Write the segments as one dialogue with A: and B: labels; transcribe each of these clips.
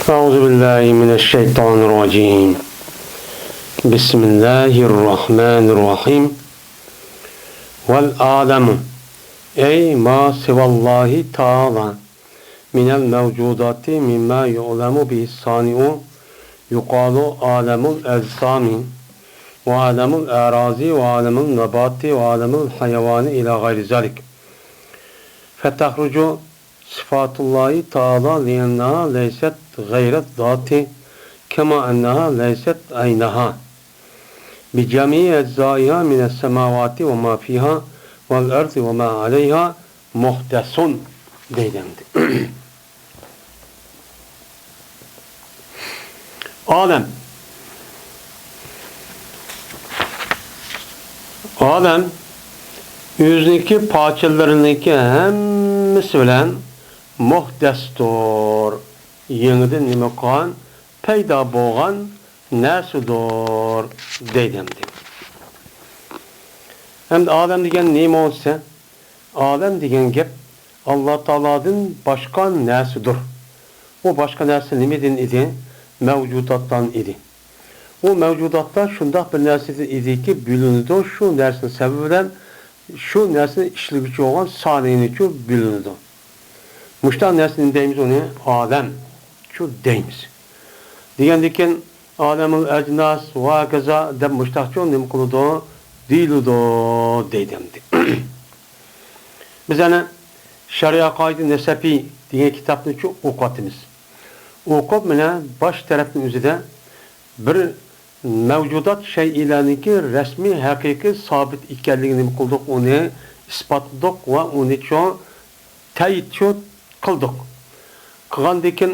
A: Euzu billahi mineşşeytanirracim. Bismillahirrahmanirrahim. Vel alemu ey ma sivallahi taala minel mevcudati mimma yu'lemu bihi sani'u yuqalu alemul eczami ve alemul erazi ve alemul nebati ve alemul hayvani ila gayri zalik. Fetahrucu sıfatullahi taala liennaha leyset gayret zati kema ennaha leyset aynaha bi cemii eczaiha mines semavati ve ma fiha vel erdi ve ma aleyha muhtesun deylendi. Alem. Alem yüzündeki parçalarındaki hemmisi bilen muhdestur. Yeniden nime kılgan, peyda bolgan narsadir deydi. Hem de alem degen nime olsa, alem degen gap Allah Teala'dan başka narsadir. O başka narsa nimeden idi? Mevcudattan idi. O mevcudatlar şundak bir narsa idi ki bilinidi. Şu narsaning sababi bilan şu narsani ishlaguvchi bo'lgan soniyni bilinidi. Muşta narsani deymiz uni alem shu deymiz. Degandan alemul ecnas va kaza deb mushtaqchu nima qiladi deyiladi deydi. Biz ana Şeria Kaidi Nesefi degan kitobni o'qiyapmiz. O'qib mana bosh tarafning o'zida bir mevcudat şeylarniki rasmiy haqiqiy sabit ekanligini qildik, uni isbotladik va uni tayid qildik. Qilgandan keyin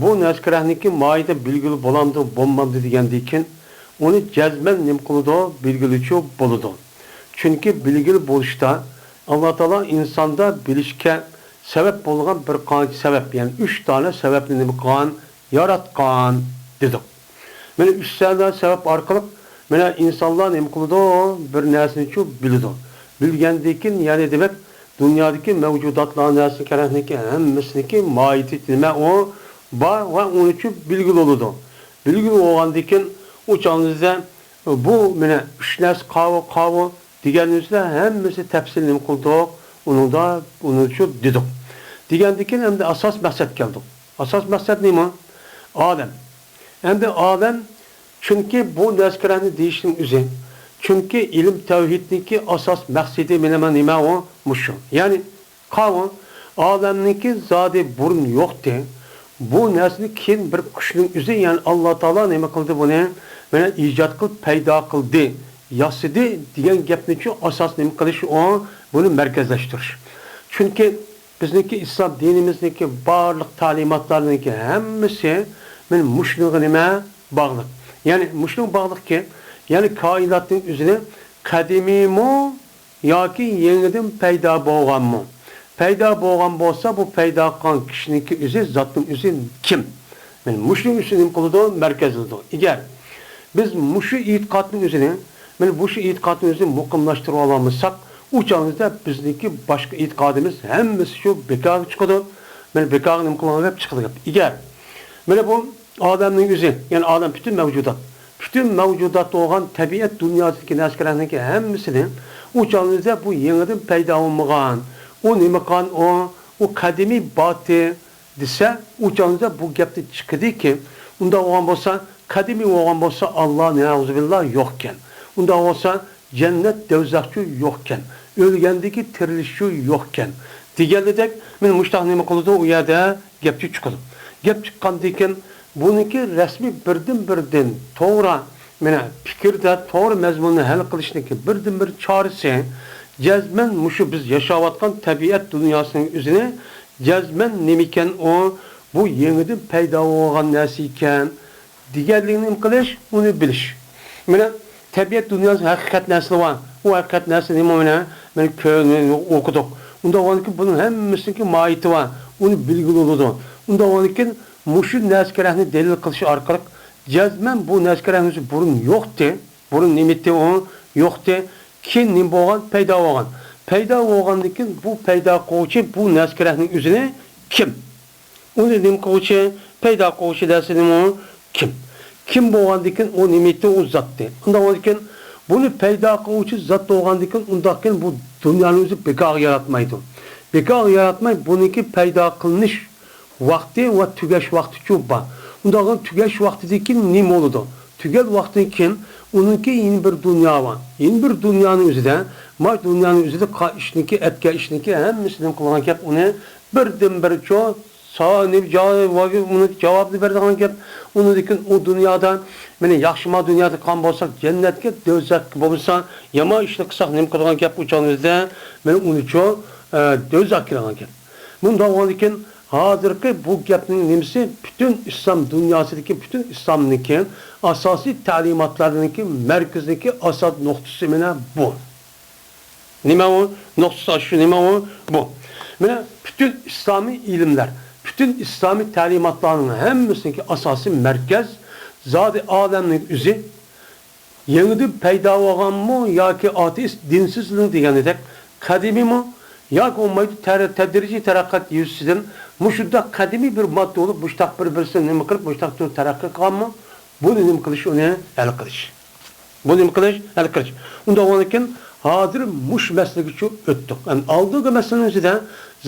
A: bu narsalarniki moyida bilgili bo'lamdi, bo'lmamdi degandan keyin uni jazman nima qiladi, bilgilichi bo'ladi. Chunki bilgili bo'lishda Alloh taolo insonda bilishga sebep bo'lgan bir qancha sebep, ya'ni 3 tane sebepni nima qilgan, yaratgan dedik. Mana 3 tane sebep orqali mana insonlar nima qiladi, bir narsani biladi. Bilgandan keyin ya'ni demak dunyodagi mavjudotlar narsa kerakniki hammasiniki mohiyati nima o bor va uni uchun bilgili bo'ladi. Bilgili bo'lgandan keyin u chog'imizda bu mana 3 narsa qavi qavi deganimizda hammasi tafsil nima qildik, unida uni uchun dedik. Degandan keyin endi asos maqsad keldik. Asos maqsad nima? Olam. Endi olam chunki bu narsalarni deyishning o'zi, chunki ilm tavhidniki asos maqsadi nima nima o mushu. Ya'ni qavi olamniki zodi burun yo'qdi. Bu narsani keyin bir kuchning o'zi, ya'ni Alloh taolo nima qildi buni? Mana ijod qilib paydo qildi, yasidi degan gapni asos nima qilish o buni markazlashtirish. Chunki bizniki islom dinimizniki barliq ta'limotlarniki hammasi men mushunga nima bog'liq. Ya'ni mushunga bog'liqki, ya'ni koinotning o'zini qadimiymi yoki yangidan paydo bo'lganmi? Paydo bo'lgan bo'lsa, bu paydo qilgan kishiniki o'zi, zotning o'zi kim? Men mushuning uchun nima qiladi? Markazlaydi. Agar biz mushu e'tiqodning o'zini, men bu shu e'tiqodni o'zini muqimlashtirib ololmasak, u chog'imizda bizniki boshqa e'tiqodimiz hammasi shu bekorga chiqadi. Men bekorga nima qilgan deb chiqadi gap. Agar mana bu odamning o'zi, ya'ni odam butun mavjudot, butun mavjudot bo'lgan tabiat dunyosidagi narsalarniki hammasini u chog'imizda bu yangidan paydo bo'lmagan, u nima qilgan, u qadimiy boti desa, u chog'imizda bu gapni chiqadiki, unda bo'lgan bo'lsa, qadimiy bo'lgan bo'lsa, Alloh ne'uzubillah yo'qkan. Unda bo'lsa cennet devzakçı yo'qkan, o'lgandagi tirilishchi yo'qkan deganidek men mushtaq nima qildi u yerda gapchi chiqadi. Gap chiqqandan keyin buniki rasmiy birdan to'g'ri mana fikrda to'g'ri mazmunni hal qilishniki birdan bir chorasi jazman mushu biz yashayotgan tabiat dunyosining o'zini jazman nima ekan u bu yangidan paydo bo'lgan narsa ekan deganligini nima qilish, uni bilish. Mana tabiat dunyosi haqiqat narsa var. U haqiqat narsa nima mana? Men ko'rni o'qidik. Unda bo'lganki buning hammasiniki mohiyati var. Uni bilgili bo'ladi. Unda bo'lganki mushu narsalarni dalil qilish orqali jazman bu narsalarni burun yo'qdi. Burun nimati u yo'qdi. Keyin nima bo'lgan? Paydo bo'lgan. Paydo bo'lgandan keyin bu paydo qiluvchi bu narsalarning o'zini kim? Uni nima qiluvchi? Paydo qiluvchi dersini kim? Kim bo'lgandikin u nimeti u zotdi. Undan keyin buni paydo qiluvchi zot bo'lgandikin undan keyin bu dunyoni o'zi bekor yaratmaydi. Bekor yaratmay buniki paydo qilinish vaqti va tugash vaqti bor. Undan keyin tugash vaqtidan nima bo'ladi? Tugal vaqtidan keyin uniki yeni bir dunyo bor. Yeni bir dunyoni o'zida, ma dunyoni o'zida ishniki, etga ishniki hammasini qilgan gap uni birdan bir uni javobni beradigan gap. Uni u dunyoda mana yaxshi ma dunyoda qon bo'lsak jannatga, do'zaxga bo'lsa, yomon ishni qilsak nima qilgan gap u chog'imizda mana uni do'zaxga kirgan gap. Bundan keyin hozirgi bu gapning nimasi butun islom dunyosidagi butun islomniki asosiy ta'limotlarniki markazniki asos nuqtasi mana bu. Nima u? Nuqtasi shu nima u? Bu. Mana butun islomiy ilmlar, bütün İslami ta'limotlarning hammasiniki asosiy markaz zoti olamning o'zi yangidan paydo bo'lganmi yoki ateist dinsizlik deganidek qadimiymi yoki bo'lmaydi tadrijiy taraqqiyot yuzasidan mushunda qadimiy bir modda bo'lib mushtaq bir birisini nima qilib mushtaq taraqqiy qilganmi buni nima qilish uni hal qilish. Buni nima qilish hal qilish. Undan keyin hozir mush masalaga o'tdik. Yani oldingi masalaning o'zida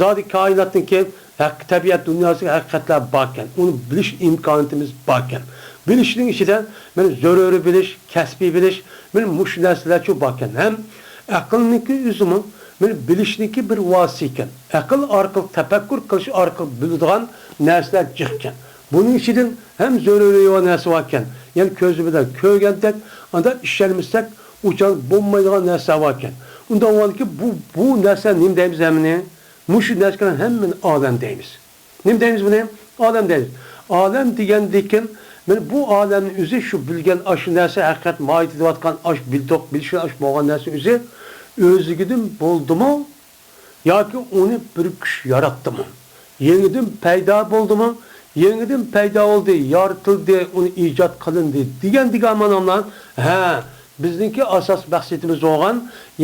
A: zoti koinotniki haq tabiat dunyosiga haqiqatlar bor ekan. Uni bilish imkoniyatimiz bor ekan. Bilishning ichida mana zaruriy bilish, kasbiy bilish, mana mush narsalar bor ekan. Ham aqlniki o'zimi mana bilishniki bir vosita ekan. Aql orqali tafakkur qilish orqali biladigan narsalar jiq ekan. Buning ichidan ham zaruriy narsa bor ekan. Ya'ni ko'zi bilan ko'rgandek, anda ishlanmasak uçan bo'lmaydigan narsa bor ekan. Undan avvalki bu narsa nima deymiz hamini? Mushu narsani hammani olam deymiz. Nima deymiz buni? Olam deymiz. Olam degandekin mana bu olamning o'zi shu bilgan shu narsa haqiqat mohiyati deyotgan ash bildik, bilishgan ash bo'lgan narsa o'zi o'zigidan bo'ldimi yoki uni bir kuch yaratdimi? Yangidan paydo bo'ldimi? Yangidan paydo bo'ldi, yaratildi, uni ijod qilindi degan degan ma'nolar, ha, bizningki asos maqsadimiz bo'lgan,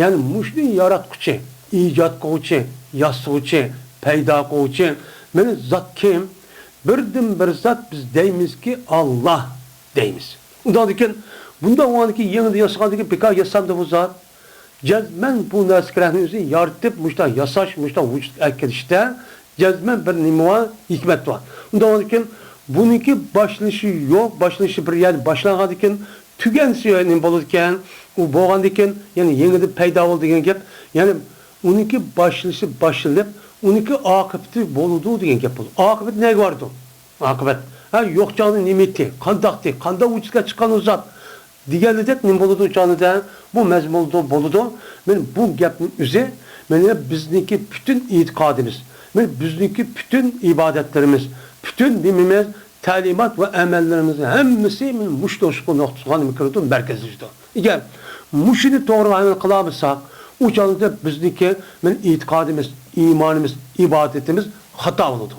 A: ya'ni mushni yaratquchi, ijod qiluvchi, yasovchi, paydo qiluvchi mana zot kim? Birdan bir zot biz deymizki Alloh deymiz. Undan keyin bundan avvalgi yangi yasagandan bekor yasamdi bu zot. Jazman bu narsalarni o'zi yaratib, mushta yasash, mushta vujudga kelishda jazman bir nima bor, hikmat bor. Undan keyin buniki boshlanishi yo'q, boshlanishi bir yer boshlangandan keyin tugansi nima bo'ladi ekan, u bo'lgandan keyin ya'ni yangidan paydo bo'ldi degan gap, ya'ni uniki boshlanishi boshlanib, uniki oqibati bo'ladi degan gap bo'ldi. Oqibat nega bordi? Oqibat. Ha, yo'q chog'da nima etdi? Qandaqdi? Qanday vujudga chiqqan u zot? Deganidek nima bo'ladi u chog'da? Bu mazmunda bo'ladi. Men bu gapning o'zi mana bizniki butun e'tiqodimiz, mana bizniki butun ibodatlarimiz, butun dinimiz, ta'limot va amallarimizning hammasi mush to'sqin nuqtasiga nima kiradi? Markazida. Agar mushuni to'g'ri amal qila olmasak, u chog'da bizniki mana e'tiqodimiz, iymonimiz, ibodatimiz xato bo'ladi.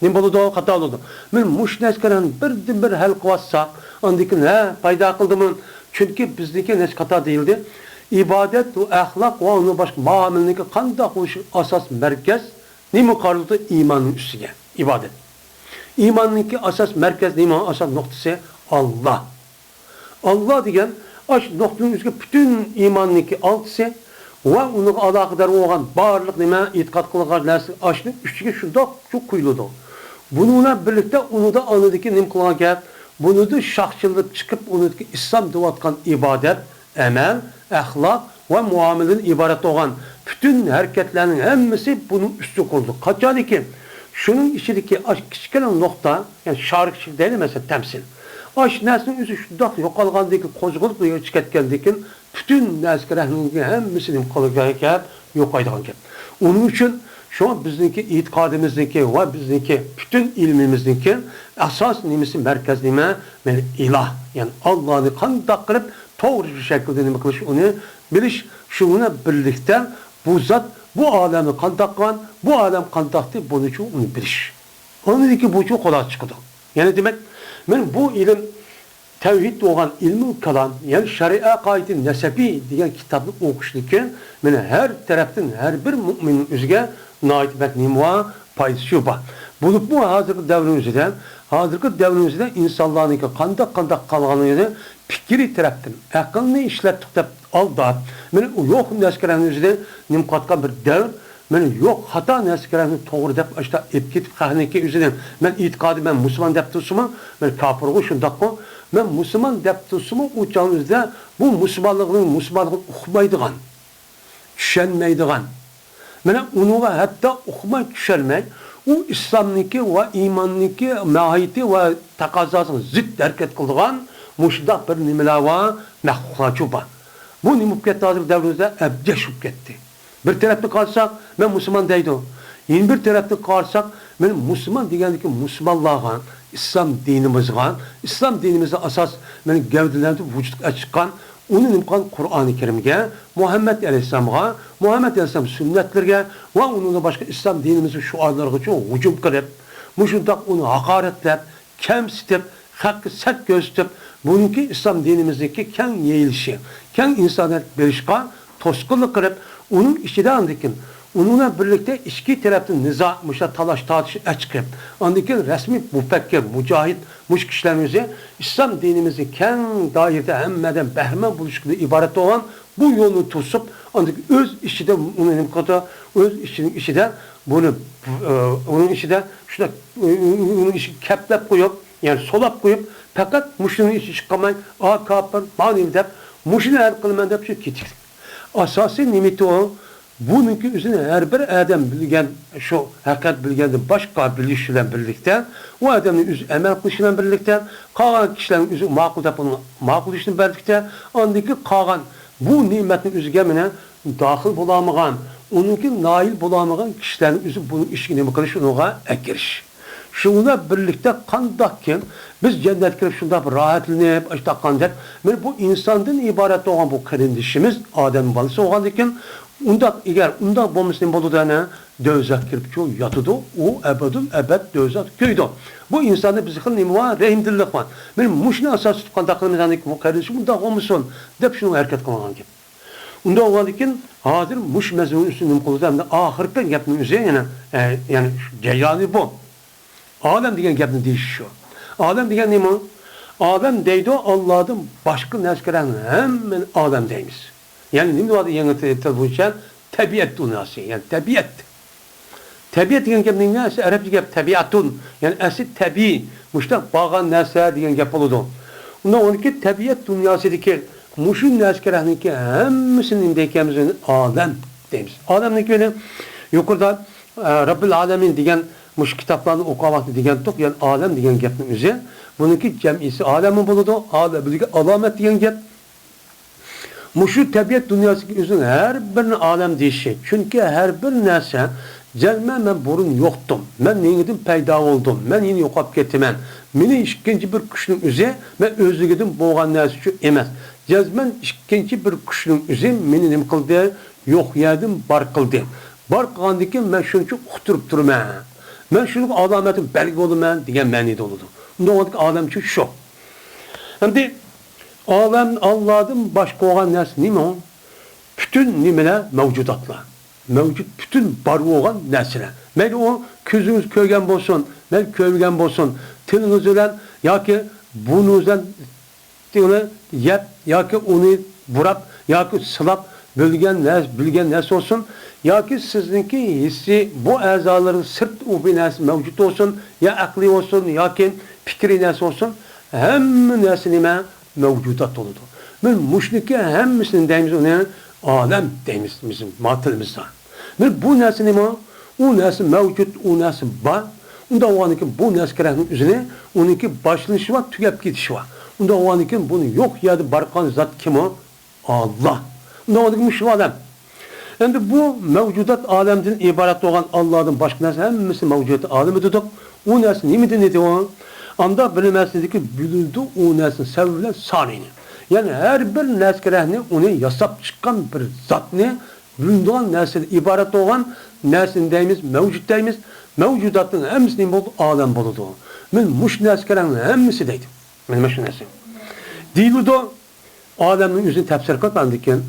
A: Nima bo'ladi? Xato bo'ladi. Men mush narsalarni birdan bir hal qilib olsak, undan keyin ha, paydo qildimi? Chunki bizniki nech xato deyildi. Ibodat va axloq va uni boshqa muomalaniki qanday bo'lishi asos markaz nima qaraldi? Iymonning ustiga. Ibodat. Iymonninki asos markaz nima? Asos nuqtasi Alloh. Alloh degan ash nuqtaning ustiga butun iymonniki oltisi va unga aloqador bo'lgan barliq nima e'tiqod qilgan narsa ashni ustiga shundoq shu quyiladi. Buni bilan birlikda unida anidiki nima qilgan gap, bunida shaxchilib chiqib unidiki islom deyotgan ibodat, amal, axloq va muomaladan iborat bo'lgan butun harakatlarning hammasi buning ustiga qurildi. Qachoniki shuning ichidagi kichkina nuqta, ya'ni shar kichik deydi masalan tamsil. Ash narsaning o'zi shundoq yo'qolgandan keyin qo'zg'alib chiqib ketgandan keyin butun narsalarning hammasini qilgan gap yo'qaydigan gap. Uning uchun shu bizniki e'tiqodimizniki va bizniki butun ilmimizniki asos nimasi markaz nima? Mana iloh, ya'ni Allohni qandoq qilib to'g'ri bir shaklda nima qilish uni bilish, shu bilan birlikda bu zot bu olamni qandoq qilgan, bu olam qandoq deb buni uchun uni bilish. Uniki bu uchun xulosa chiqadi. Ya'ni demak, men bu ilm tavhid bo'lgan ilmi kalom, ya'ni sharia qoidati nasabiy degan kitobni o'qishligi mana har tarafdan har bir mo'minning o'ziga noit bak nima foydasi bor. Bulup bu hazırki devrimizde, hazırki devrimizde insanlarınki qandaq qalğanını fikri tarafdan, aqlni ishlatdik deb aldab, mana yo'q narsalarni o'zida nim qatgan bir davr, mana yo'q xato narsalarni to'g'ri deb ashta ep ketib qahniki o'zidan men e'tiqodi men musulmon deb tursam, men kofirg'u shundoqku, men musulmon deb tursam, u chog'imizda bu musulmonlikning musulmonlikni uqmaydigan, tushunmaydigan, mana uningga hatto uqmay tushunmay, u islomniki va iymonniki mohiyati va taqozosiga zid harakat qiladigan mushundaq bir nimalar va maxluqlar bor. Bu nima bo'lib ketdi hozir davrimizda? Abjash bo'lib ketdi. Bir tarafdan qarasak, men musulmon deydi. Yana bir tarafdan qarasak, men musulmon degandiki musulmonlarga, islom dinimizga, islom dinimizga asos mana gavdalanib vujudga chiqqan uni nima qilgan Qur'oni Karimga, Muhammad alayhissalomga, Muhammad alayhissalom sunnatlariga va undan boshqa islom dinimizning shuorlariga hujum qilib, mushundaq uni haqoratlab, kamsitib, haqqi sat ko'rsatib, buniki islom dinimizniki keng yeyilishi, keng insoniyat berishga to'sqinlik qilib, uning ichida andikin onunla birlikte içki tarafdan nizo, musha talash tortish chiqib, andikin rasmiy mufakkir, mujohid mush kishilarimizni islom dinimizni keng doirada hammadan bahramand bo'lishga iborat bo'lgan bu yo'lni to'sib, andikin o'z ichida uni nima qildi? O'z ichining ichida buni uning ichida shuna uning ichi kaplab qo'yib, ya'ni solab qo'yib, faqat mushuni ichi chiqqanmay, a kofir, manim deb, mushuni hal qilaman deb shu ketik. Asosiy nimati u, bununki o'zini har bir odam bilgan, shu haqiqat bilganda boshqa bilish bilan birlikda, u odamning o'zi amal qilishi bilan birlikda, qolgan kishilarning o'zi ma'qul deb uni ma'qul ishini birlikda, andiki qolgan bu ne'matning o'ziga mana daxil bo'lolmagan, uniki nail bo'lolmagan kishilarning o'zi buni ishiga nima qilish, unga akirish. Shunga birlikda qandoq kim biz jannatga kirib shundoq bir rohatlanib ashtaqan deb, mana bu insondan iborat bo'lgan bu qarindishimiz odam bolasi bo'lgandan keyin undaq agar undaq bo'lmasa nima bo'ladi ana do'zax kirib chu yotadi, u abadul abad do'zax kuydi. Bu insonni biz xil nima bor? Rahimdillik bor. Men mushuni asos tutib qandoq qilamiz bu qarindish undaq bo'lmasin deb shuni harakat qilgan gap. Unda bo'lgandan keyin hozir mush mazmun ustida nima qiladi? Endi oxirgi gapning o'zi yana ya'ni jarayoni bu. Alem degan gapni deyish shu. Alem degan nima? Alem deydi Allah'dan başka narsalarni hammani alem deymiz. Ya'ni nima deydi yangi til bo'yicha? Tabiat dunyosi, ya'ni tabiat. Tabiat degan gap nima? Asli arabcha gap tabiatun, ya'ni asli tabiiy, mushtaq bo'lgan narsa degan gap bo'ladi. Undan oniki tabiat dunyosidagi mushu narsalarniki hammasini nima deykanmiz? Alem deymiz. Alemniki mana yuqorida Rabbil Alamin degan mush kitoblarni o'qiyapti degan to'q, ya'ni olam degan gapning o'zi, buniki jamisi olami bo'ladi, olam bizga alomat degan gap. Mushu tabiat dunyosiga o'zini har birini olam deyishi, chunki har bir narsa jazman men burun yo'qdim, men nengidan paydo bo'ldim, men yana yo'qolib ketaman. Meni ikkinchi bir kuchning o'zi, men o'zligidan bo'lgan narsa shu emas. Jazman ikkinchi bir kuchning o'zi meni nima qildi? Yo'q yerdan bor qildi. Bor qilgandan keyin men shuncha uqtirib turman. Men shuni alomatim belgi bo'laman degan ma'noda bo'ladi. Unda olamchi shu. Endi olam Allohdan boshqa bo'lgan narsa nima u? Butun nimalar mavjudotlar. Mavjud butun bor bo'lgan narsalar. Mayli u ko'zingiz ko'rgan bo'lsin, mayli ko'rmagan bo'lsin, tilingiz bilan yoki burningizdan uni yeb yoki uni burab yoki silab bilgan narsa, bilgan narsa bo'lsin, yoki sizningki hissi bu a'zolarning sirt u bir narsa mavjud bo'lsin, ya aqliy bo'lsin yoki fikriy narsa bo'lsin, hamma narsa nima mavjudot bo'ladi. Men mushniki hammasini deymiz uni olam deymiz bizim tilimizda. Men bu narsa nima? U narsa mavjud, u narsa bor. Unda bo'lgandan keyin bu narsa kerakning o'zini, uniki boshlanishi va tugab ketishi bor. Unda bo'lgandan keyin buni yo'q yerda barqan zot kim u? Alloh. Unda bo'lgandan keyin shu olam. Endi bu mavjudot olamdan iborat bo'lgan Allohdan boshqa narsa hammasi mavjudot olami dedik. U narsa nimadan edi u? Anda bilmaslikki bilindi u narsa sababi bilan sonini. Ya'ni har bir narsalarni uni yasab chiqqan bir zotni bilindigan narsadan iborat bo'lgan narsani deymiz, mavjud deymiz. Mavjudotning hammasi nima bo'ldi? Olam bo'ladi. Men mush narsalarning hammasi deydi. Mana shu narsa. Deyildi olamning o'zini tafsir qilib ekan.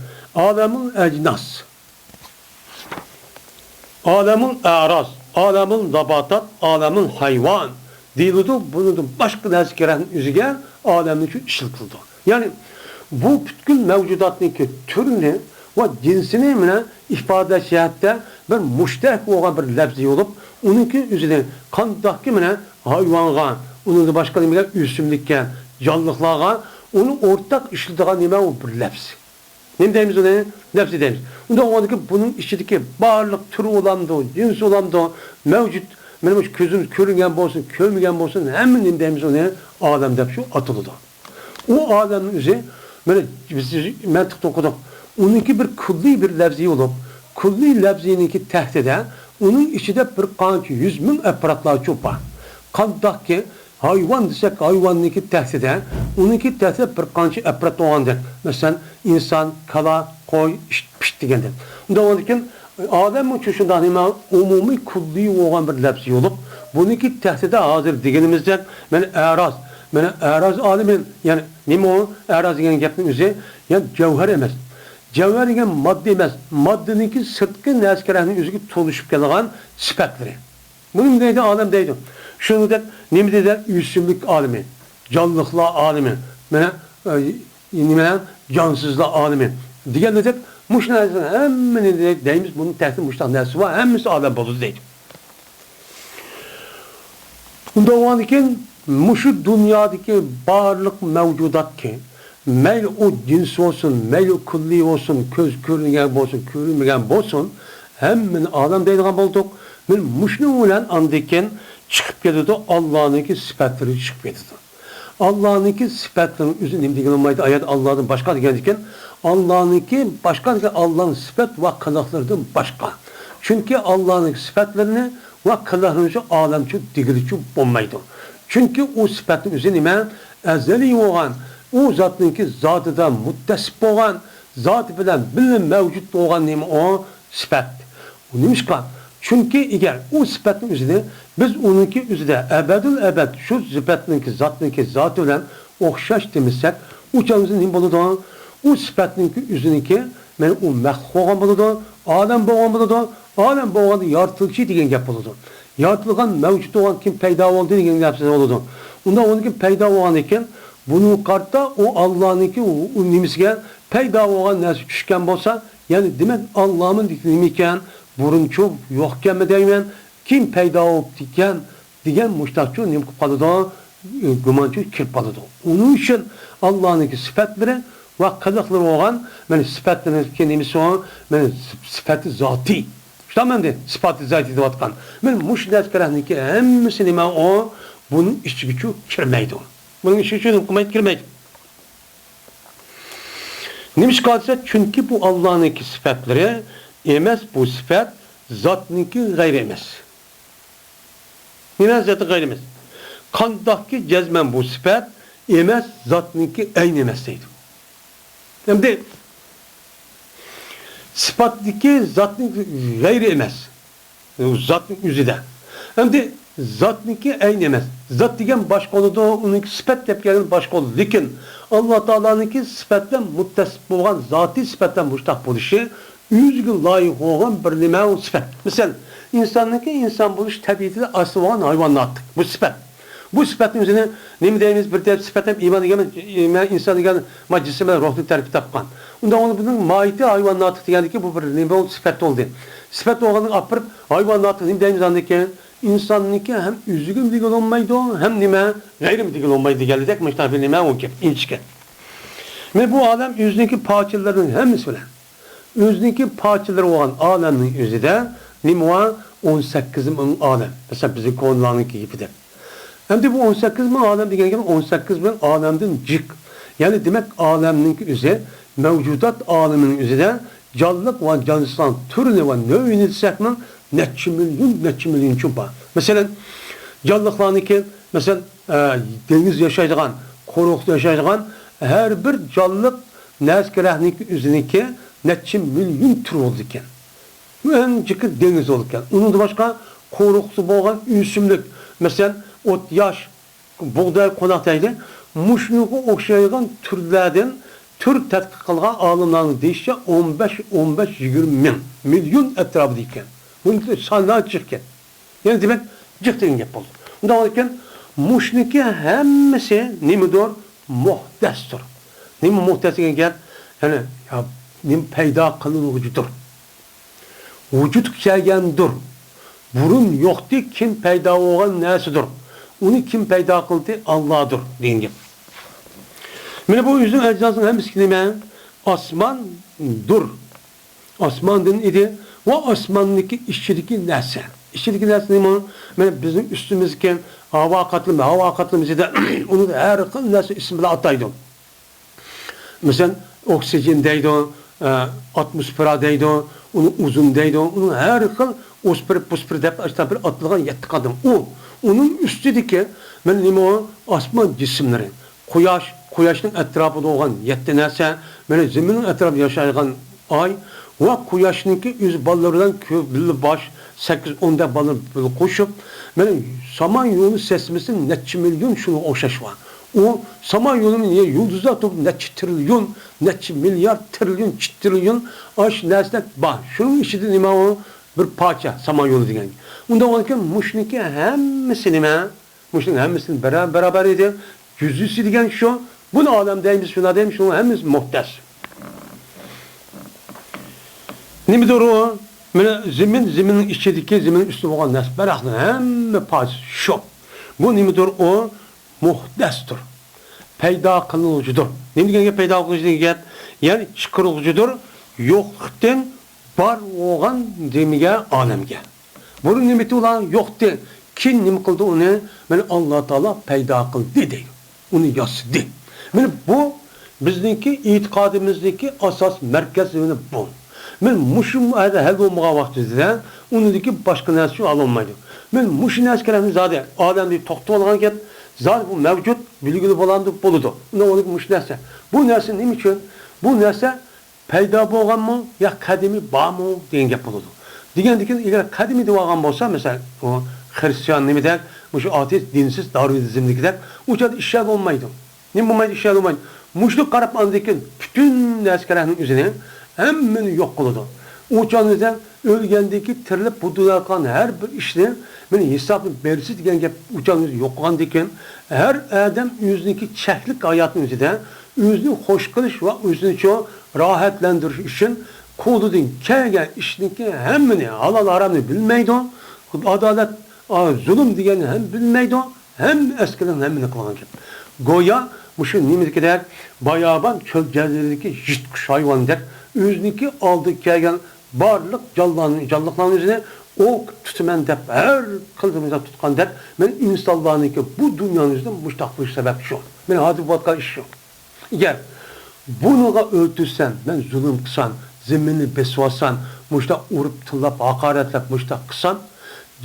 A: Olamul ajnas, olamul a'roz, Alamul nabatat, alamul hayvan deyiladi. Bundan başqa narsa kerak o'ziga olamni shu ishlatildi. Ya'ni bu butkul mavjudotniki turini va jinsini mana ifodalash jihatda bir mushtarak bo'lgan bir lafzi bo'lib, uniki o'zini qandoqki mana hayvonga, undan boshqa nimaga, o'simlikka, jonliqlarga uni o'rtaq ishlaydigan nima u bir lafz. Nima deymiz uni? Lafzi deymiz. Unda o'g'andiki buning ichidagi barliq turi bo'lamdi, jins bo'lamdi, mavjud mana shu ko'zimiz ko'ringan bo'lsin, ko'rmagan bo'lsin, hamma nima deymiz uni? Olam deb shu ataladi. U olamning o'zi mana biz mantiqda o'qidik. Uniki bir kulli bir lafzi bo'lib, kulli lafziniki tahtida uning ichida bir qancha 100 ming apparatlar cho'p bor. Qandoqki hayvon desak, hayvonniki tahtida, uniki tahtida bir qancha apparat bo'lgandek. Masalan, inson, kala, qo'y, pisht degandek. Unda keyin odam uchun shunday nima umumiy kulliy bo'lgan bir lafzi bo'lib, buniki tahtida hozir deganimizdek, mana aroz, mana aroz olimi, ya'ni nima u aroz degan gapning o'zi, ya'ni javhar emas. Javhar degan modda emas, moddaniki sirtqi narsalarning o'ziga to'lishib kelgan sifatlari. Buni deydi olam deydi. Shuningdek nima deydi? O'simlik olimi, jonliqlar olimi, mana nima jonsizlar olimi degandek, mush narsani hammani deymiz, buning tahtida mushtaq narsa bor, hammasi olam bo'ladi deydi. Unda bo'lgandan keyin mushu dunyodagi barliq mavjudotki, mayli u jins bo'lsin, mayli u kulli bo'lsin, ko'z ko'ringan bo'lsin, ko'rinmagan bo'lsin, hammani olam deydigan bo'ldik. Men mushni bilan andikin chiqib ketadi, Allohniki sifatlari chiqib ketadi. Allohniki sifatlarini o'zi nima degan bo'lmaydi, ayat Allohdan boshqa degan ekan, Allohniki boshqa degan Allohning sifat va qiliqlaridan boshqa. Chunki Allohning sifatlarini va qiliqlarini olamcha degilichi bo'lmaydi. Chunki u sifatning o'zi nima? Azaliy bo'lgan, u zotningki zotida muttasif bo'lgan, zoti bilan birga mavjud bo'lgan nima o sifat. U nemishqa? Chunki agar u sifatning o'zini biz uningki o'zida abadul abad shu sifatningki zotningki zoti bilan o'xshash demasak, u chog'da nima bo'ladi? U sifatningki o'ziniki mana u maxluq bo'lgan bo'ladi, olam bo'lgan bo'ladi, olam bo'lganda yoritilchi degan gap bo'ladi. Yoritilgan mavjud bo'lgan kim paydo bo'ldi degan gap bo'ladi. Unda uniki paydo bo'lgan ekan, buni qarta u Allohningki u nimasiga paydo bo'lgan narsa tushgan bo'lsa, ya'ni demak Allohning nima ekan, burunchu yo'qkanmi deyman, kim paydo bo'libdi ekan degan mushtaqchu nima qilib qoladi, gumonchu kirib qoladi. Uning uchun Allohningki sifatlari va qiliqlari bo'lgan, mana sifatlariniki nimasi u, mana sifati zotiy. Shundan sifati zotiy deyotgan. Mana mush narsalarniki hammasi nima u, buning ichiga kirmaydi. Buning ichiga qilmaydi, kirmaydi. Nimishqa desa, chunki bu Allohningki sifatlari emas, bu sifat zotniki g'ayri emas. Nima zoti g'ayri emas? Qandoqki jazman bu sifat emas, zotniki ayni emas deydi. Endi sifatniki zotning g'ayri emas. Zotning o'zida. Endi zotniki ayni emas. Zot degan boshqa bo'ladi, uniki sifat deb kelgan boshqa bo'ladi. Lekin Alloh taoloniki sifatdan muttasif bo'lgan zotiy sifatdan mushtaq bo'lishi o'ziga loyiq bo'lgan bir nima u sifat. Masalan, insonniki inson bo'lish tabiatida asli bo'lgan hayvonot. Bu sifat. Bu sifatning o'zini nima deymiz? Bir deb sifat ham iymon degan, inson degan jism bilan ruhni tarkib topgan. Unda uni buning mohiyati hayvonot degandiki bu bir nima u sifat bo'ldi. Sifat bo'lganini olib kirib hayvonot nima deymiz andiki? Insonniki ham o'ziga degan bo'lmaydi, ham nima g'ayrim degan bo'lmaydi deganidek mushtaq bir nima u gap inchika. Mana bu olam o'ziniki parchalarining hammasi bilan o'ziniki parchalari bo'lgan olamning o'zida nima var? 18 ming olam. Masalan, bizning ko'nlarniki gapida. Endi bu 18 ming olam degan gap 18 ming olamdan jiq. Ya'ni demak olamning o'zi mavjudot olamining o'zida jonliq va jonsizlar turini va navini desakmi necha million, necha million bor. Masalan, jonliqlarniki, masalan, dengiz yashaydigan, quruqda yashaydigan har bir jonliq narsalarniki o'ziniki necha million tur bo'ldi ekan. Eng jiqi dengiz bo'ldi ekan. Undan boshqa quruqsi bo'lgan o'simlik, masalan, o't yosh, bug'doy qo'noq deydi. Mushnuga o'xshaydigan turlardan tur tadqiq qilgan olimlarning deyishicha 15, 15, 20 ming million atrofida ekan. Buni sonlar chiqqan. Yani demek cık degan gap bo'ldi. Unda ekan mushniki hammasi nimadir? Muhdasdir. Nima muhdas degan gap? Ya'ni nima paydo qilinuvchidir. Vujudga kelgandir. Burun yo'qdi, kim paydo bo'lgan narsadir. Uni kim paydo qildi? Allohdir degan gap. Mana bu o'zining ajzosining hammasi nima? Osmondir. Osmondan edi va osmonniki ichidagi narsa. İçidagi narsa nima? Mana bizning ustimizdagi havo qatlami, havo qatlamida uni har xil narsa ism bilan ataydi. Masalan, oksigen deydi, atmosfera deydi, uni uzun deydi, uni har xil ospir, puspir deb bir atilgan yetti qadim. U uning ustidagi mana nima u? Osmon jismlari, quyosh, quyoshning atrofida bo'lgan yetti narsa, mana zaminning atrofida yashaydigan oy va quyoshningki o'z bolalari bilan birli bosh 8-10 da bolalar qo'shib, mana Saman yolu sesmesi neçe milyon şuna o'xshash var. O Saman yolunun yulduzlar to'p neçe trilyon, neçe milyar trilyon, trilyon aş narsa bor. Shuning ichida nima u? Bir parcha Saman yolu degan. Unda olgan mushniki hammasi nima? Mushning hammasini beraber edi. Cüzüsü degan shu. Bunu olam deymiz, shuna deymiz, shuni hammasi muhtas. Nimadir u? Mana zemin, zeminning ichidagi, zeminning ustida bo'lgan narsa baraqni hamma parchasi shu. Bu nimadir u? Muhdasdir. Paydo qilinuvchidir. Nima degan gap paydo qiluvchi degan gap? Ya'ni chiqaruvchidir, yo'qlikdan bor bo'lgan demiga olamga. Buni nima ular yo'qdi. Kim nima qildi uni? Mana Alloh taolo paydo qildi deydi. Uni yasadi. Mana bu bizningki e'tiqodimizniki asos markaz bu. Men mushu hal bo'lmagan vaqtida unidagi boshqa narsa ololmaydi. Men mushu narsalarni zodi olamni to'xtatib olgan gap, zot bu mavjud bilgili bo'ladi bo'ladi. Unda uni mushu narsa. Bu narsa nima uchun? Bu narsa paydo bo'lganmi yo qadimiy bormi degan gap bo'ladi. Degandan agar qadimiy deb olgan bo'lsa, masalan, u xristian nima deb, mushu ateist dinsiz darvinizmnikidek, u chog'da ish bo'lmaydi. Nima bo'lmaydi? Ish bo'lmaydi. Mushuni qarab andan butun narsalarning o'zini hammani yo'q qiladi. U chog'da o'lgandagi tirilib bu dunyoda qilgan har bir ishni meni hisobni bersiz degan gap u chog'da yo'q qilgandan keyin har odam o'ziniki cheklik hayotning o'zida o'zini xush qilish va o'zini rohatlantirish uchun qo'lidan kelgan ishniki hammani halol haromni bilmaydi, adolat zulm deganni ham bilmaydi, ham eskining hammani qilgan gap. Go'yo mushu nimadagidek bayobon cho'l jaziradagi yirtqich hayvondek o'ziniki oldi kelgan barliq jonliqlarni o'zini o tutaman deb har qildimizda tutgan deb men insonlarniki bu dunyoni o'zida mushtaq bo'lish sabab shu. Men hozir bo'layotgan ish shu. Agar buniga o'ltirsam, men zulm qilsam, zaminni besib olsam, mushtaq urib, tillab, haqoratlab mushtaq qilsam,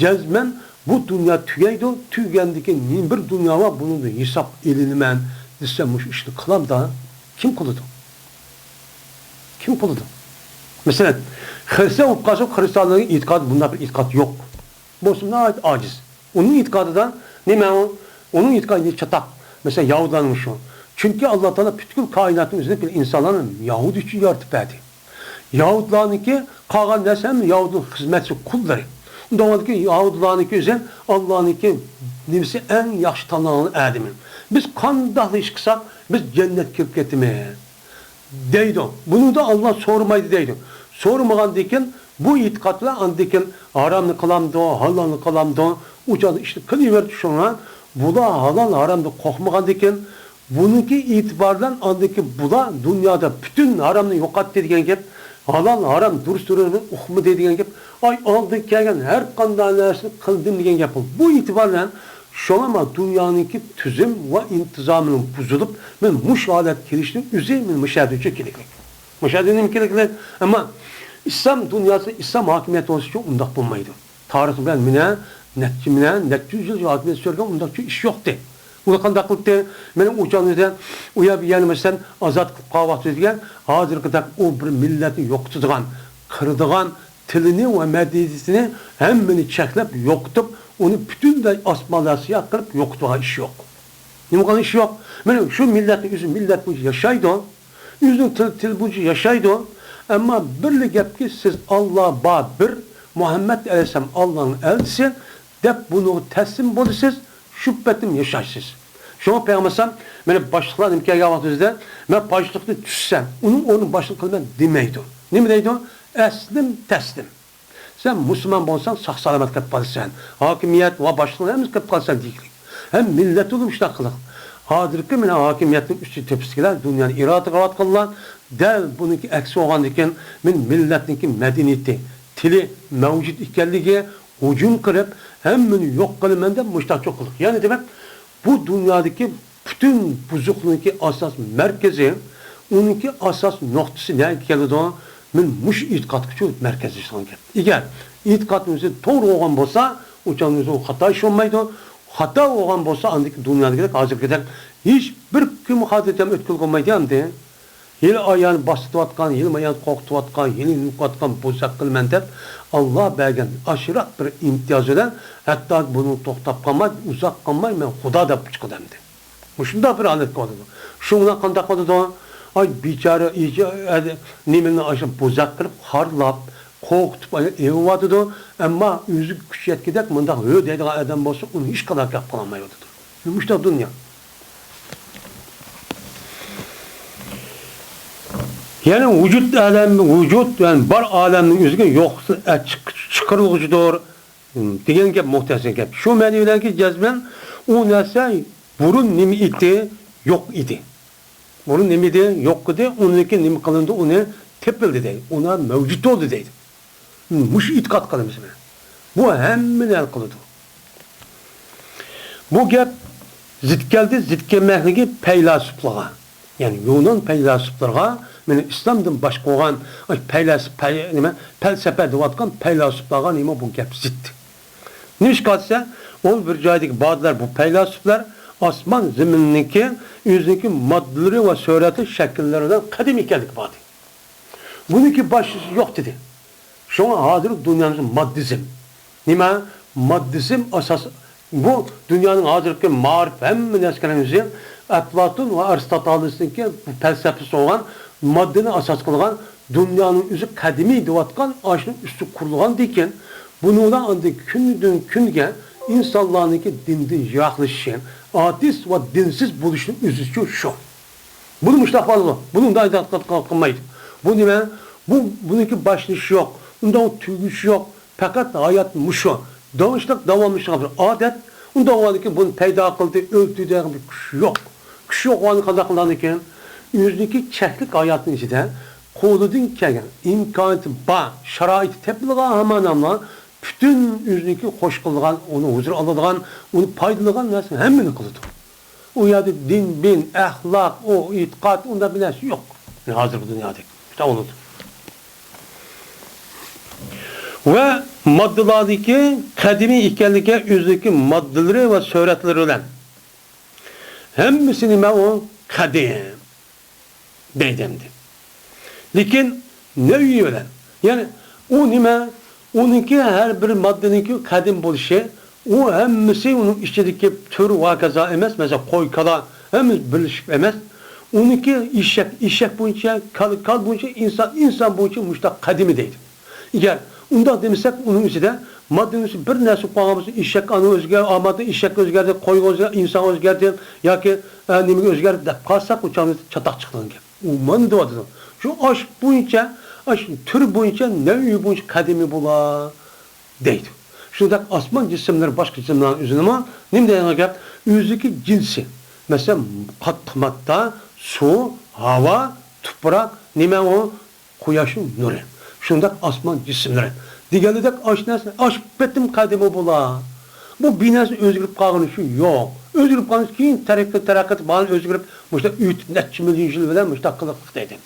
A: jazman bu dunyo tugaydi, tugagandan keyin bir dunyo bor, buni hisob ilinaman desam, mush ishni qilam da kim qiladi? Kim qiladi? Masalan, Xristian bo'lib qolsa, xristianlarning e'tiqodi bunday bir e'tiqod yo'q. Bo'lsa ojiz. Uning e'tiqodida nima u? Uning e'tiqodi chatoq. Masalan, Yahudilarning shu. Chunki Alloh taolo butkul koinotning o'zini bir insonlarni Yahudi uchun yaratib berdi. Yahudilarniki qolgan narsa ham Yahudining xizmatchi qullari. Undan oldiki Yahudilarniki o'zi Allohniki nimasi eng yaxshi tanlangan odami. Biz qanday ish qilsak, biz jannatga kirib ketamiz deydi. Bunu da Allah so'ramaydi deydi. So'ramagandan keyin bu e'tiqod bilan andan keyin haromni qilamdi, halolni qilamdi, u chog'da ishni qilaverdi shunga. Bular halol haromni qo'rqmagandan keyin buniki e'tibor bilan andan keyin bular dunyoda butun haromni yo'qotdi degan gap, halol harom durust uqma uqmadi degan gap, ay oldi kelgan har qanday narsani qildim degan gap. Bu e'tibor bilan shunga dunyoniki tuzum va intizomining buzilib, men mush holat kelishning o'zi men mushohada uchun kerakli. Mushohada nima kerakli? Ammo İslam dünyası, İslam hakimiyeti olsa uchun undaq bo'lmaydi. Tarix bilan mana necha mana necha yuz yil hakimiyat surgan undaq ish yo'qdi. Uni qanday qildi? Mana u chog'da u yoq yana masalan ozod qilib qolyapti degan, hozirgidek u bir millatni yo'qotadigan, qiradigan tilini va madaniyatini hammani cheklab yo'qotib, uni butunlay osmonlar qilib yo'qotgan ish yo'q. Nima qilgan ish yo'q? Mana shu millatni o'zi millat bo'yicha yashaydi, o'zining til bo'yicha yashaydi. Ama birli gapki siz Allah ba bir, Muhammed Aleyhisselam Allah'ın elçisi Deb bunu teslim bo'lasiz, shu patim yashaysiz. Shunga Payg'ambar mana boshliqlar nima kelgan vaqtingizda, men boshliqni tushsam, uning o'rnini boshliq qilaman demaydi. Nima deydi? Aslim taslim. Sen musulmon bo'lsang, sog' salomat qilib qolasan. Hokimiyat va boshliqlar hammasi qilib qolasan deylik. Ham millat bo'lib shunaqa qiliq. Hozirgi mana hokimiyatning usti tepasidagilar dunyoni iroda qilayotganlar, dal buniki aksi bo'lgandan keyin men millatniki madaniyati, tili mavjud ekanligi hujum qilib, hammani yo'q qilaman deb mushtaq qildik. Ya'ni demak, bu dunyodagi butun buzuqniki asos markazi, uniki asos nuqtasi nega keladi? Men mush e'tiqodga markazlashgan gap. Agar e'tiqodimiz to'g'ri bo'lgan bo'lsa, o'chang o'zi xato ish bo'lmaydi. Xato bo'lgan bo'lsa, andiki dunyodagidek hozirgidek hech bir kim xotirjam o'tkazib bo'lmaydi endi. Yil ayağını bastırtayotgan, yil ayağını qo'rqitayotgan, yil yuqotgan buzaq qilman deb Alloh bergan ashiroq bir imtiyoz bilan hatto buni to'xtab qolmay, uzoq qolmay men Xudo deb chiqdim dedi. Shunday bir holat bo'ldi. Shundan qanday qildi? Ay bechora nimani asha buzaq qilib, xorlab, qo'rqitib evyotidi. Ammo o'zi kuch yetgidek bundaq hö deydigan odam bo'lsa, uni hech qanday gap qilolmaydi. Mushta dunyo. Yani vücut alemi, vücut yani bar aleminin özüge yo'q chiqarilg'uchidir degan gap muhtasar gap. Shu ma'ni bilanki jazman u narsa burun nima edi, yo'q edi. Burun nima edi, yo'q edi, uniki nima qilindi, uni tepildi deydi. Ona mavjud bo'ldi deydi. Mush e'tiqod qilamiz. Bu hammani hal qiladi. Bu gap zid keldi, zid kelmakligi faylasuflarga, ya'ni Yunon faylasuflarga meni İslamdan başqa bo'lgan nima falsafa deyotgan faylasuflarga nima bu gap zid. Nima ish qilsa, ol bir joydagi bodilar bu faylasuflar osmon zeminniki o'ziniki moddalari va surati shakllaridan qadim ekanlik bodi. Buniki boshisi yo'q dedi. Shunga hozir dunyomizda maddizm. Nima? Maddizm asos bu dunyoning hozirgi ma'rif hamma narsaning o'zi Aflatun va Aristotelesniki falsafasi bo'lgan maddani asos qilgan dunyoning o'zi qadimiy deyotgan ashuni usti qurilgan degan bundan andi kundan kunga insonlarniki dindan yiroqlashishi, ateist va dinsiz bo'lishning o'zi shu. Buni mushtaq bo'ladi. Buni unday qilmaydi. Bu nima? Bu buniki boshlanishi yo'q, undan tugishi yo'q. Faqat hayot mushu. Davomli davomlashgan bir odat. Undan avvalki buni paydo qildi, o'ldi degan bir kuch yo'q. Kuch yo'q bo'lgani qanday qilgan ekan? O'ziniki cheklik hayotning ichida qo'lidan kelgan imkoniyati bor, sharoiti topilgan hamma butun o'ziniki xo'sh qilgan, uni huzur oladigan, uni foydalagan narsani hammani qiladi. U yerda din, bin, axloq, u e'tiqod, unda bir narsa yo'q. Hozirgi dunyoda bo'ladi. Va maddalardagi qadimiy ekanligi o'ziniki maddalari va suratlari bilan hammasi nima u qadim deydi endi. Lekin nevi bilan, ya'ni u nima? Uniki har bir maddaniki qadim bo'lishi, u hammasi uning ichidagi tur va kazo emas, masalan qo'y, kala hammasi birlashib emas. Uniki eshak, eshak bo'yicha, kal, kal bo'yicha, inson, inson bo'yicha mushtaq qadimi deydi. Agar undoq demasak, uning ichida maddaning ichida bir narsa qolgan bo'lsa, eshak ani o'zgar, madda eshak o'zgardi, qo'y o'zgardi, inson o'zgardi yoki nimaga o'zgardi deb qolsak, u chatoq chiqadigan gap. U mana deyapti. Shu osh bo'yicha, osh tur bo'yicha, navi bo'yicha qadimiy bo'la deydi. Shunday osmon jismlari boshqa jismlarning o'zi nima? Nima degan gap? O'ziki jinsi. Masalan, qattiq modda, suv, havo, tuproq, nima u? Quyoshning nuri. Shunday osmon jismlari. Deganidek osh narsa, osh bitim qadimi bo'la. Bu binasi o'zgarib qolgani shu yo'q. O'zgarib qolgan keyin taraqqi bani o'zgarib, mushtaq o'tib necha million yil bilan mushtaq qiliq deydi.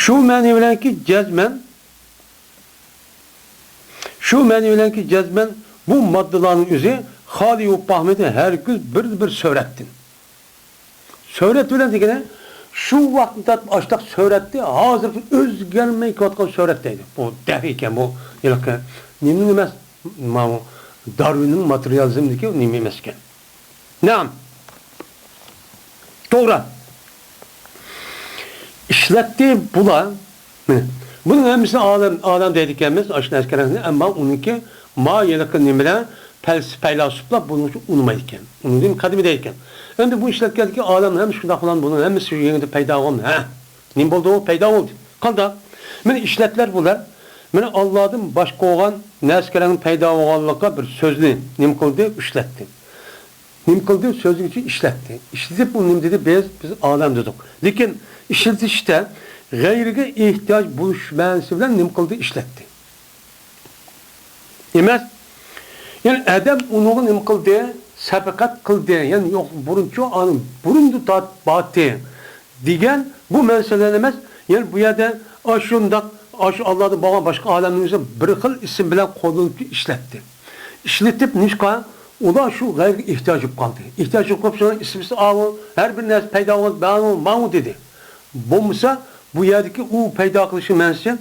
A: Shu ma'ni bilanki jazman shu ma'ni bilanki jazman bu maddalarning o'zi xoli va pahmidi har kun bir-bir suratdan. Surat bilan degani shu vaqtda oshtaq suratni hozir o'zgarmay ketgan surat deydi. Bu dahi ekan, bu yilqi nima emas, mana Darwinning materializmdagi nima emas ekan. Naam. To'g'ri. Ishlatdi bular. Buning hammasini olam, olam deydi ekanmiz, ashna kerakni, ammo uniki Ma yeliqi nimalar faylasuflar bunu unutmaydı ekan. Uni qadimi deydi. Endi bu ishlatgandiki olam ham shundoq bilan buni hammasi yengida paydo bo'ldi. Ha. Nima bo'ldi u? Paydo bo'ldi. Qanday? Mana ishlatlar bular. Mana Allohdan boshqa bo'lgan narsalarning paydo bo'lganligiga bir so'zni nima qildi? Ishlatdi. Nima qildi? So'zni uchun ishlatdi. Ishlatib u nima dedi? Biz olam dedik. Lekin ishlatishda g'ayriga ehtiyoj bo'lish ma'nosi bilan nima qildi? Ishlatdi. Emas. Yani adam onu nima qildi? Sabaqat qildi. Yani yo'q burunchu onun burundu tat batı degan bu masalalar emas. Yani bu yerda shundoq shu Allohdan bo'lgan boshqa olamning o'zi bir xil ism bilan qo'llanib ishlatdi. Ishlatib nishqa ular shu g'ayrga ehtiyoj bo'lib qoldi. Ehtiyoj bo'lib qolib shuni ismisi avu har bir narsa paydo bo'ldi, banu dedi. Bo'lmasa bu yerdagi u paydo qilishi ma'nosi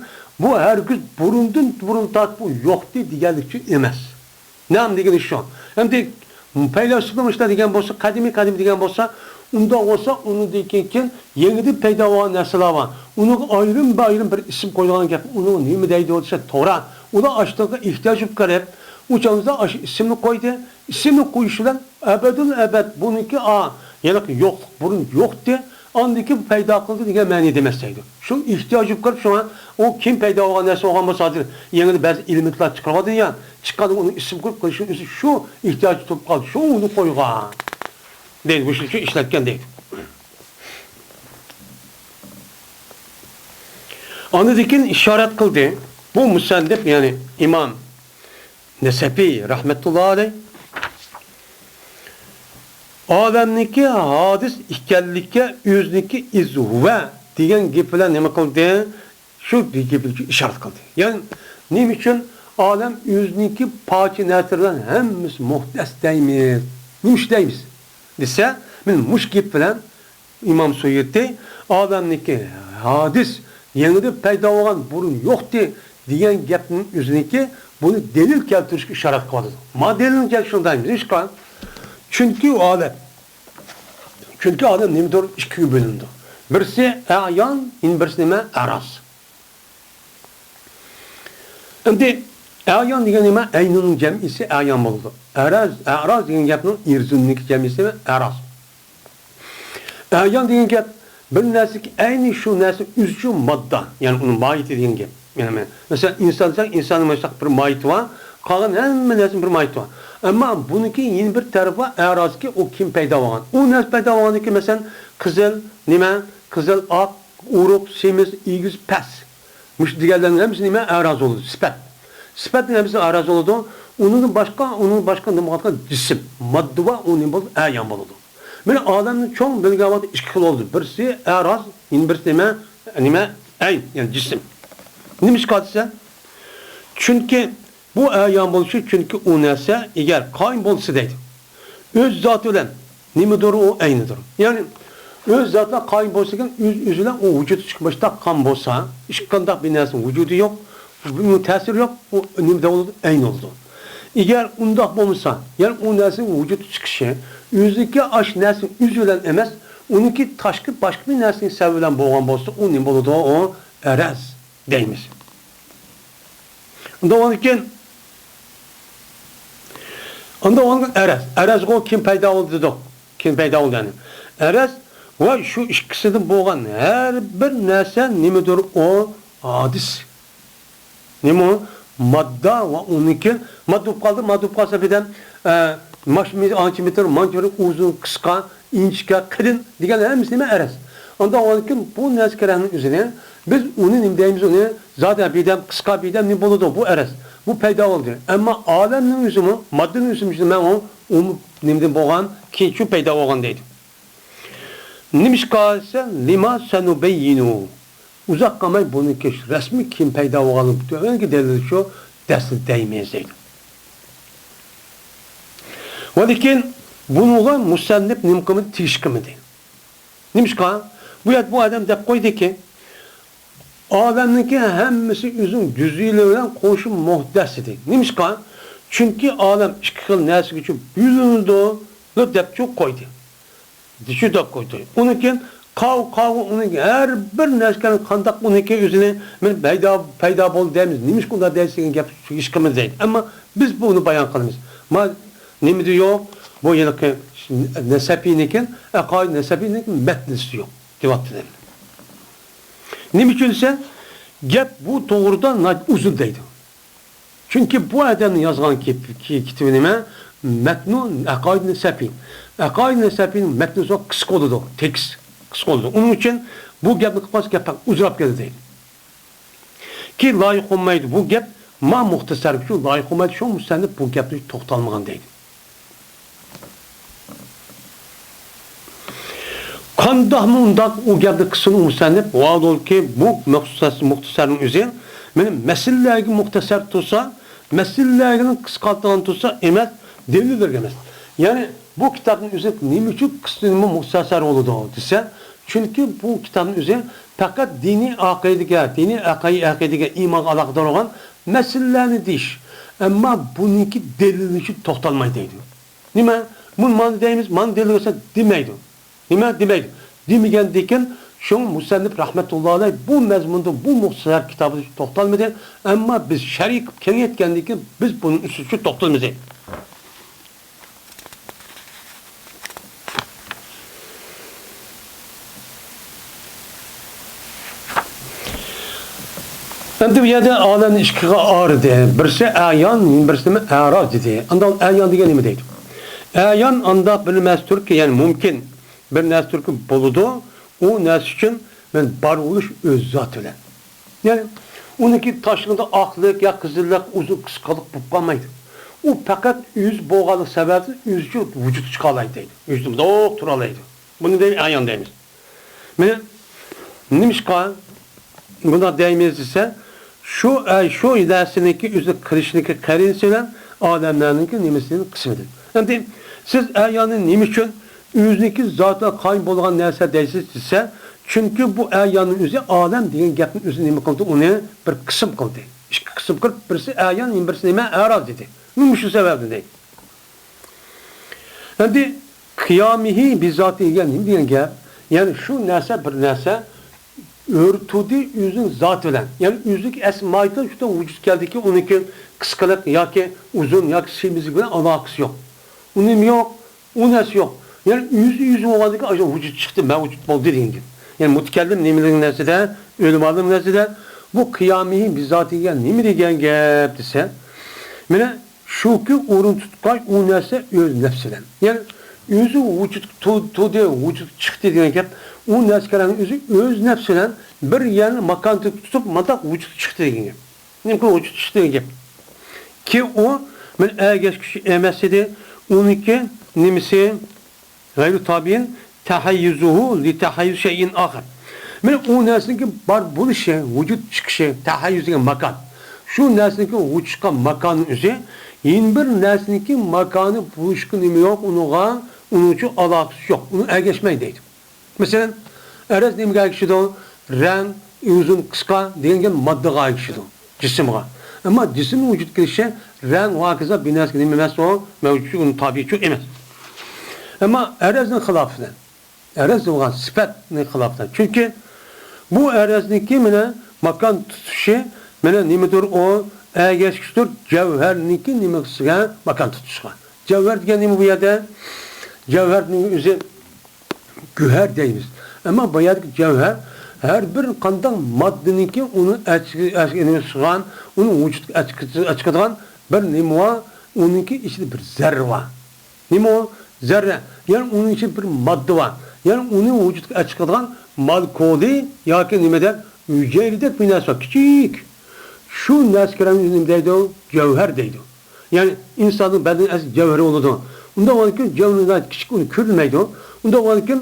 A: bu hargiz burundan burun tat bu yo'qdi deganlik uchun emas. Nam degani shu. Endi faylasuflar degan bo'lsa, qadimiy qadim degan bo'lsa, unda bo'lsa uni keyin yangidan paydo bo'lgan narsalar bor. Uni ayrim bir ism qo'yilgan gap, uni nima deydi desa to'g'ri. Ular ashtoga ehtiyoj bo'lib qarab, u chog'da ash ismni qo'ydi. Ismni qo'yish bilan abadul abad buniki a, ya'ni yo'q, burun yo'qdi. Andaki paydo qildi degan ma'ni demas deydi. Shu ehtiyoj bo'lib qarab, shunga o kim paydo bo'lgan narsa bo'lgan bo'lsa, hozir yangi ba'zi ilmlar chiqaradi ya, chiqqan uni ism qo'yib qo'yish o'zi shu ehtiyoj turib qoldi, shu uni qo'ygan. Deydi, bu shu ishlatgan deydi. Andan işaret qildi. Bu musannif yani İmam Nesefi rahmetullahi aleyh olamniki hadis ekanlikka o'ziniki izhuva degan gap bilan nima qildi? Shu gap bilan ishorat qildi. Ya'ni nima uchun olam o'ziniki pochi narsalardan hammasi muhdas deymiz, nima deymiz desa, men mush gap bilan İmam Suyuti olamniki hadis yangidan paydo bo'lgan burun yo'qdi degan gapning o'ziniki buni delil keltirishga ishorat qiladi. Ma delilni keltirishni deymiz. Çünkü alem. Çünkü alem nimadir? Ikkiga bo'lindi. Birisi ayon, birisi nima? Araz. Endi ayon degan nima? Aynunun jamisi ayon bo'ldi. Araz, araz degan gapning irzunniki jamisi araz. Ayon degan gap bir narsaki ayni shu narsa o'zi modda, ya'ni uni mohiyati degan gap. Yani mesela insan desek, insanın mesela bir mahiyeti var, qolgan hamma narsaning bir mahiyati var. Ama bununki yeni bir tarafı arazki o kim paydo bo'lgan. U narsa paydo bo'lganki masalan qizil, nima? Qizil, oq, urug', semiz, egiz, past. Mush deganlarning hammasi nima? Araz bo'ladi, sifat. Sifatning hammasi araz bo'ladi. Unun başka nima bo'lgan jism, modda va uning bo'ladi, ayon bo'ladi. Mana olamning cho'ng bilgan vaqt ikki xil bo'ldi. Birisi araz, yana birisi nima? Nima? Ayn, ya'ni jism. Nima ish qilsa? Chunki bu ayon bo'lishi chunki u narsa agar qoyim bo'lsa deydi. O'z zoti bilan nimadir u aynidir. Ya'ni o'z zoti bilan qoyim bo'lsa ekan, o'z bilan u vujudi chiqmashda qon bo'lsa, hech qanday bir narsaning vujudi yo'q, buning ta'siri yo'q, u nima bo'ladi? Ayn bo'ladi. Agar undoq bo'lmasa, ya'ni u narsaning vujudi chiqishi o'ziniki ash narsa o'zi bilan emas, uniki tashqi boshqa bir narsaning sababi bilan bo'lgan bo'lsa, u nima bo'ladi? U araz deymiz. Unda onun araz. Arazga kim paydo bo'ldi dedik. Kim paydo bo'ldi yani. Araz va shu ikkisidan bo'lgan har bir narsa nimadir o hadis. Nima o? Madda va uniki madda bo'lib qoldi, madda bo'lib qolsa birdan antimetr, mantimetr uzun, qisqa, inchka, qalin degan hammasi nima araz. Onda onun bu narsalarning o'zini biz uni nima deymiz uni zaten birdan qisqa birdan nima bo'ladi bu araz. Bu paydo bo'ldi. Ammo olamning o'zimi, moddaning o'zimi nima u nimadan bo'lgan, keyin shu paydo bo'lgan deydi. Nima qolsa lima sanubayyinu. Uzoq qolmay buni rasmiy kim paydo bo'lganini delil shu dastlab deymiz deydi. Va lekin bunga musannif nima qilmadi, tegish qilmadi. Nima Bu bu adam deb qo'ydiki, olamniki hammasi o'zining juz'iylari bilan qo'shib muhdas edi. Nima Chunki olam ikki xil narsaga bo'linadi deb qo'ydi. Shu deb qo'ydi. Uniki Qav uning har bir narsani qandaq uniki o'zini men paydo bo'ldi deymiz. Nima unda deysiz degan gap ish qilamiz deydi. Ammo biz buni bayon qilamiz. Ma nimada yo'q? Bu yilqi Nesefiynikin, aqoid Nesefiynikin metnisi yo'q deyapti. Nima uchun desa, gap bu to'g'rida uzun deydi. Chunki bu odamning yozgan kitobi nima? Matnu aqoid Nesefiy. Aqoid Nesefiyning matni qisqa bo'ladi, tekst qisqa bo'ladi. Uning uchun bu gapni qilib qolsa gap uzrab ketadi deydi. Ki loyiq bo'lmaydi bu gap, ma muxtasar shu loyiq bo'lmaydi, shu musannif bu gapni to'xtalmagan deydi. Qandaqmi undaq u gapni qilsin musannif, ki bu muxtasarning o'zi meni masalalarga muxtasar tursa, masalalarni qisqartirgan tursa emas, delillarga emas. Ya'ni bu kitobning o'zi nima uchun qismi muxtasar bo'ladi desa, chunki bu kitobning o'zi faqat diniy aqidaga, diniy aqidaga iymonga aloqador bo'lgan masalalarni deyish. Ammo buniki delili uchun to'xtalmaydi deydi. Nima? Buni mana deymiz, mana delil bo'lsa demaydi. Nima demaydi? Demagandan shu musannif rahmatullohi alayh bu mazmunda bu muxtasar kitobida to'xtalmadi. Ammo biz shar'iy qilib kengayotgandan keyin biz buning ustida to'xtalmaymiz. Endi bu yerda olamni ikkiga ayirdi. Birisi ayon, birisi a'roz dedi. Unda ayon degan nima deydi? Ayon unda bir narsa ya'ni mumkin bir narsa bo'ladi. U narsa uchun men bor bo'lish o'z zoti bilan. Ya'ni uniki toshligida oqlik yo qizillik, uzun qisqalik bo'lib qolmaydi. U faqat yuz bo'lganlik sababli o'zi vujud chiqa oladi deydi. O'zi mundoq tura oladi. Buni deymiz ayon deymiz. Mana nimishqa bunda deymiz desa, şu idasiniki o'zi qilishniki qarinsi bilan odamlarningki nimasini qismidir. Endi siz ayonni nima uchun o'ziniki zoti qoyim bo'lgan narsa deysiz desa, chunki bu ayonning o'zi olam degan gapni o'zi nima qildi? Uni bir qism qildi. Ikki qism qilib, birisi ayon, birisi nima? A'roz dedi. Nima shu sababdan deydi. Endi qiyamihi bizoti degan nima degan gap? Ya'ni shu narsa bir narsa örtüdü o'zining zoti bilan. Ya'ni o'zlik asmaydan shu vujud keldiki, uniki qisqalik yoki uzun yoki semizlik bilan aloqasi yo'q. Uning yo'q, u narsa yo'q. Ya'ni o'zi bo'lgandiki, o'sha vujud chiqdi, mavjud bo'ldi degan gap. Ya'ni mutakallim nimaning narsada, o'lim olim narsada bu qiyamihi bizatiga nima degan gap desa, mana shuki o'rin tutgan u narsa o'z nafsidan. Ya'ni o'zi vujud tug'di, vujud chiqdi degan gap, u narsalarning o'zi o'z nafsidan bir yerni makon tutib, mandaq vujud chiqdi degan gap. Nima vujud chiqdi degan gap. Ki u men ergashkishi emas edi, uniki nimasi g'ayri tabiin tahayyuzuhu li tahayyuz şeyin axir. Mana u narsaniki bor bo'lishi, vujud chiqishi, tahayyuz degan makon. Shu narsaniki vujud chiqqan makonning o'zi yana bir narsaniki makoni bo'lishga nima yo'q, uniga uning uchun aloqasi yo'q. Uni ergashmaydi deydi. Masalan, araz nimaga ergashadi? Rang, uzun, qisqa degan moddaga ergashadi, jismga. Ammo jismning vujud kelishi rang va hokazo bir narsa nima emas, u mavjud, uni tabiiy emas. Ammo arazning xilofidan, araz bo'lgan sifatning xilofidan. Chunki bu arazniki mana makon tutishi, mana nimadir u ergashishdir, javharniki nimasiga makon tutishga. Javhar degan nima bu yerda? Javharning o'zi güher deymiz. Ammo bu yerdagi javhar har bir qanday moddaniki uni chiqqan, uni vujudga chiqadigan bir nima bor, uniki ichida bir zarra bor. Nima u? Zarra. Ya'ni uning ichida bir modda bor. Ya'ni uni vujudga chiqadigan molekuli yoki nimadan hücreydek bir narsa kichik. Shu narsalarni nima deydi? Javhar deydi. Ya'ni insonning badani asli javhari bo'ladi. Unda bo'lgan javhar kichik, uni ko'rinmaydi. Unda bo'lgan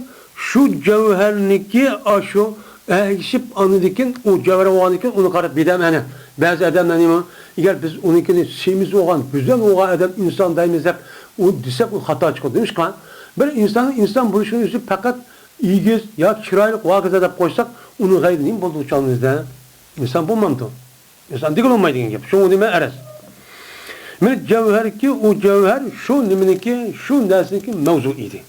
A: shu javharniki shu ergishib anıdikin u javhar bo'lgandikin uni qarab bidam ana ba'zi odamlar nima agar biz unikini semiz bo'lgan, go'zal bo'lgan odam inson deymiz deb u desak u xato chiqadi. Demak, bir insonning inson bo'lishini o'zi faqat egiz yoki chiroyli hokazo deb qo'ysak, uni g'ayri nima bo'ldi uchamizda? Inson bo'lmamdi. Inson degan bo'lmaydi degan gap. Shu nima araz. Mana javharki u javhar shu nimaniki, shu narsaniki mavzu edi.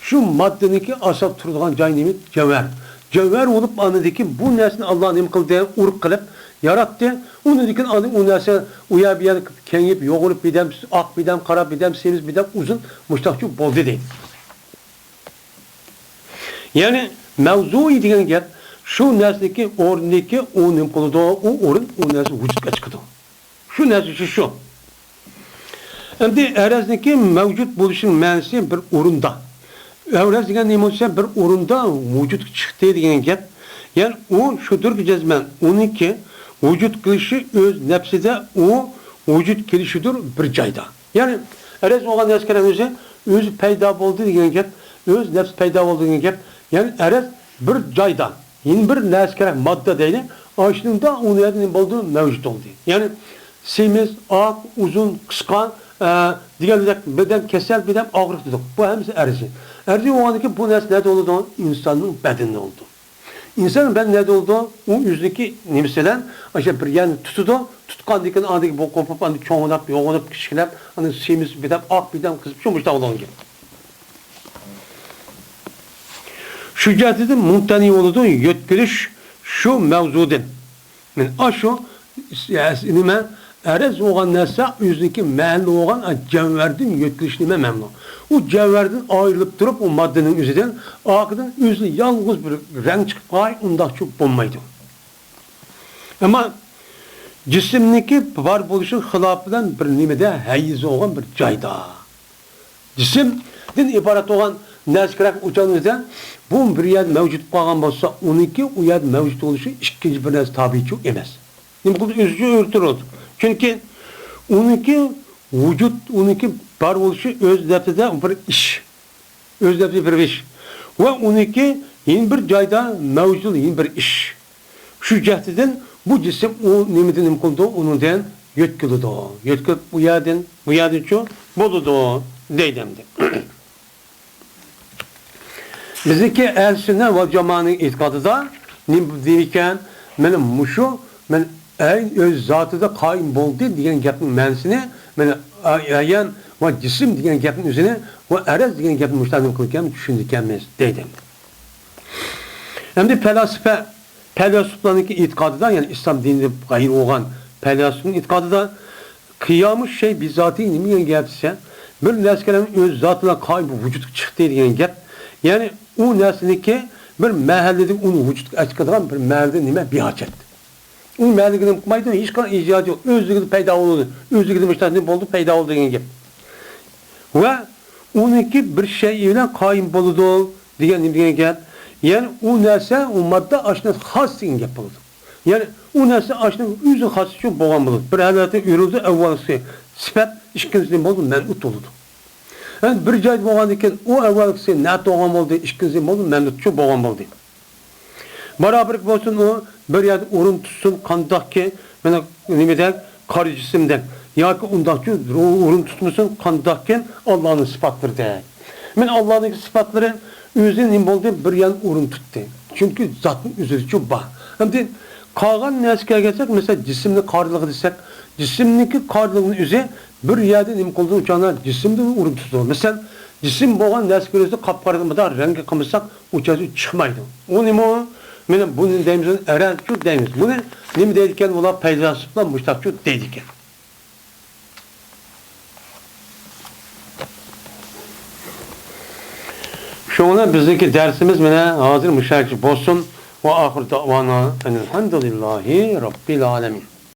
A: Şu maddeniki asap turadigan joy nima? Javhar. Javhar bo'lib anadiki bu narsani Alloh nima qildi? Urib qilib yaratdi. Undan u narsa u yer bu yer kengib, yo'g'ilib bidam, oq bidam, qora bidam, semiz bidam, uzun mushtaqchi bo'ldi deydi. Ya'ni mavzui degan gap shu narsaniki o'rniki u nima qiladi? U o'rin u narsa vujudga chiqadi. Shu narsa shu. Endi arazniki mavjud bo'lishining ma'nosi bir o'rinda. Araz degan nima bo'lsa bir o'rinda vujudga chiqdi degan gap. Ya'ni u shudur jazman uniki vujud qilishi o'z nafsida u vujud kelishidir bir joyda. Ya'ni araz bo'lgan narsa o'zi o'zi paydo bo'ldi degan gap, o'z nafs paydo bo'ldi degan gap. Ya'ni araz bir joyda, yeni bir narsa kerak madda deydi. Shunda uni nima bo'ldi? Mavjud bo'ldi. Ya'ni semiz, oq, uzun, qisqa deganlar birdan kasal, birdan og'riq dedik. Bu hammasi arzi. Arzi bo'lganiki bu narsa nada bo'ldi? Insonning badanida bo'ldi. İnsanın ben ne oldu? O yüzdeki nimselen aşağı bir yer tutudu. Tutkandan keyin andaki bu kopup andi çoğunlap, yoğunlap, kiçiklep, andi semiz birden ak birden kızıp şu muşta olan gibi. Şu cihetinde mumtani oldu yetkiliş şu mevzudin. Men aşu nime erez olan narsa yüzdeki mahalli olan cevherden yetkiliş nime memnun. O cevherden ayrılıp durup o maddenin üzerinden arkadan yüzüne yalnız bir renk çıkıp kay undaq çok bo'lmaydi. Ama cisimniki var bo'lişin xilofından bir nimede hayyiz olan bir joyda. Cisimden ibarat olan narsa kerak uçan bu bir yer mevcut qolgan bo'lsa, uniki u yer mevcut oluşu ikkinchi bir narsa tabiiy emas. Nima qildi? O'zicha o'rtiradi. Chunki uniki vujud, uniki bar oluşu öz nafsida bir iş. Öz nafsida bir iş. Va uniki yeni bir joyda mavjud yeni bir iş. Şu cihetinden bu cisim o nimetin nima qildi? Undan yetkildi. Yetkilip bu yerden, bu yerden şu bo'ldi deydi endi. Bizdeki ehl sünnet ve cemaatinin itiqadida ne deyken men muşu men öz zatida qaim bo'ldi degan gapning ma'nosini men ayan va cisim degan gapning o'zini va araz degan gapni muştanim qilgan tushundik deydi. Endi felsefe felsefelerinki itiqadida yani İslam dininde gayr olgan felsefenin itiqadida kıyamış şey bizatihi nima degan gap desa bir narsalarning o'z zatida qaim vujudga chiqdi degan gap. Yani o narsaniki bir mahallada uni vujudga chiqadigan bir mahallada nima bihojat. Uni mahallaga nima qilmaydi? Hech qanday ijod yo'q. O'zligida paydo bo'ladi. O'zligida nima bo'ldi, paydo bo'ldi degan gap. Va uniki bir şey bilan qoyim bo'ladi degan nima degan gap? Ya'ni u narsa u madda ashna xos degan gap bo'ladi. Ya'ni u narsa ashna o'zi xos uchun bo'lgan bo'ladi. Bir holatda urildi avvalgisi sifat, ikkinchisi bo'ldi man'ut bo'ladi. Yani bir joyda bo'lgandan keyin u avvalgisi nat bo'lgan bo'ldi, ikkinchisi bo'ldi man'utchu bo'lgan bo'ldi. Barobar bo'lsin u bir yerda o'rin tutsin qandoqki mana nimada qora jismda yoki undaqchi o'rin tutmasin qandoqki Allohning sifatlari. Men Allohning sifatlari o'zi nima bo'ldi? Bir yan o'rin tutdi. Chunki zotning o'zi bor. Endi qolgan narsaga kelsak, masalan jismni qorligi desak, jismniki qorligini o'zi bir yerda nima qildi? Uchanlar jismni o'rin tutdi. Masalan, jism bo'lgan narsa ko'rsa qop-qora rangi qilmasak, uchasi chiqmaydi. U nima? Mana bunu deymiz, erençu deymiz. Bunu nima deydi ekan? Ular peyzasıflar muştaqçu deydi ekan. Şuna bizdeki dersimiz mana hazır müşahede bolsun. Ve ahir davana elhamdülillahi rabbil alemin.